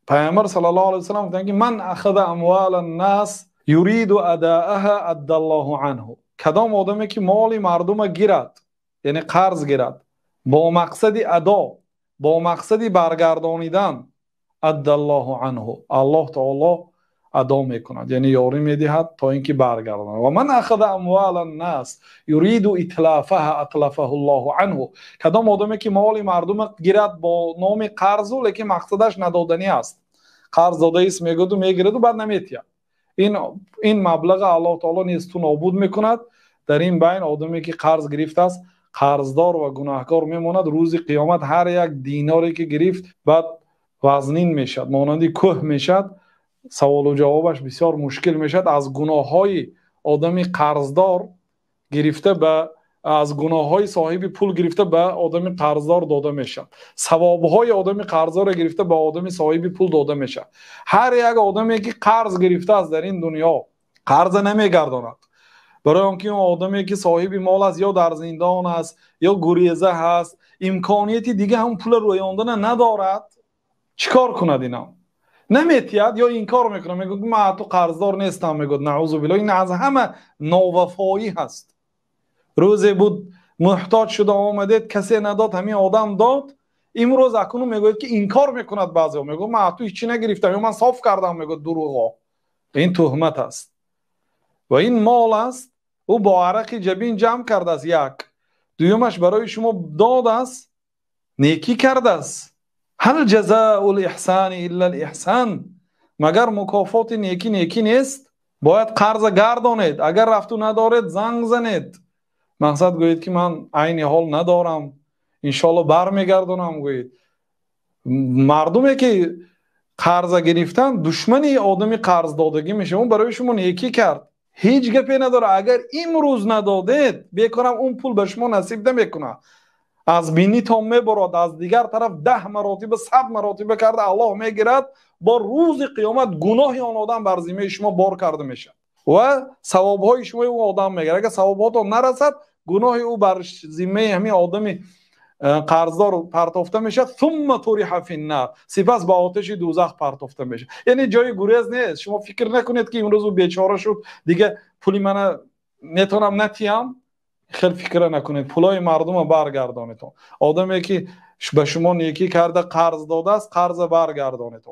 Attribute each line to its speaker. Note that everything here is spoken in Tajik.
Speaker 1: Паёмбар саллаллоҳу алайҳи васаллам гуфтанд, ки ман ахаза амвалан-нос юриду адоаҳо аддаллоҳу анҳу. Кадом одаме ки моли мардумро гирад, яъне қарз гирад, бо мақсади адо, бо мақсади баргардонидан, аддаллоҳу анҳу, Аллоҳ таъоло адо мекунад, яъне ёрӣ медиҳад то инки баргардонад. Ва ман ахаза амвалан-нос юриду итлофаҳо атлафаҳуллоҳу анҳу. Кадом одаме ки моли мардумро гирад бо номи қарз, лекин мақсадаш надоданӣ аст, қарз додааст мегӯяд ва мегирад ва баъд намедиҳад, ин маблағро Аллоҳ таъоло нест ва нобуд мекунад. Дар ин байн одаме ки қарз гирифтааст қарздор ва гунаҳкор мемонад. Рӯзи қиёмат ҳар як диноре ки гирифт баъд вазнин мешавад, монанди кӯҳ мешавад, савол ва ҷавобаш бисёр мушкил мешавад. Аз гуноҳҳои одами қарздор гирифта ба аз гуноҳҳои соҳиби пул гирифта ба одами қарздор дода мешавад, савобҳои одами қарздорро гирифта ба одами соҳиби пул дода мешавад. Ҳар як одаме ки қарз гирифтааст дар ин дунё қарзро намегардонад, барои онки он одаме ки соҳиби мол аст ё дар зиндон аст ё гуреза ҳаст, имконияти дигар ҳам пулро рӯёндан надорад. Чикор кунад? Ино наметиҳад ё инкор мекунад, мегӯяд ман ту қарздор нестам, мегӯяд наъузу биллоҳ. Ин аз ҳама новафоӣ ҳаст. Рӯзе буд муҳтоҷ шуда омадед, касе надод, ҳамин одам дод. Имрӯз акнун мегӯяд ки инкор мекунад. Баъзеҳо мегӯяд ман ту ҳеҷ нагирифтам ё ман соф кардам, мегӯяд дурӯғҳо. Ин туҳмат аст ва ин мол аст, ӯ бо арақи ҷабин ҷамъ кардааст. Як дуюмаш барои шумо додааст, некӣ кардааст. Ҳал ҷазоул эҳсони иллал эҳсон, магар мукофоти некӣ некӣ нест? Бояд қарзро гардонед. Агар рафту надоред занг занед, мақсад гӯед ки ман айни ҳол надорам, иншоаллоҳ бармегардонам гӯед. Мардуме ки қарза гирифтан душмани одами қарздодагӣ мешавад, ӯ барои шумо некӣ кард, ҳеҷ гапе надорад. Агар имрӯз надодед, бекорам он пул ба шумо насиб намекунад, аз бинитон мебарад, аз дигар тараф 10 маротиба 100 маротиба карда Аллоҳ мегирад. Бо рӯзи қиёмат гуноҳи он одам бар зиммаи шумо бор карда мешавад ва савобҳои шумо ӯ одам мегирад. Агар савобҳотон нарасад, гуноҳи ӯ бар зиммаи ҳамин одами қарздор партофта мешавад. Сумма туриҳа финнар, сипас ба оташи дӯзах партофта мешавад. Яъне ҷои гурез нест. Шумо фикр накунед ки имрӯз ӯ бечора шуд, дигар пули мана метавонам натиҳам. Хеле фикр накунед, пулҳои мардумро баргардонед. Одаме ки ба шумо некӣ карда қарз додааст, қарзро баргардонед.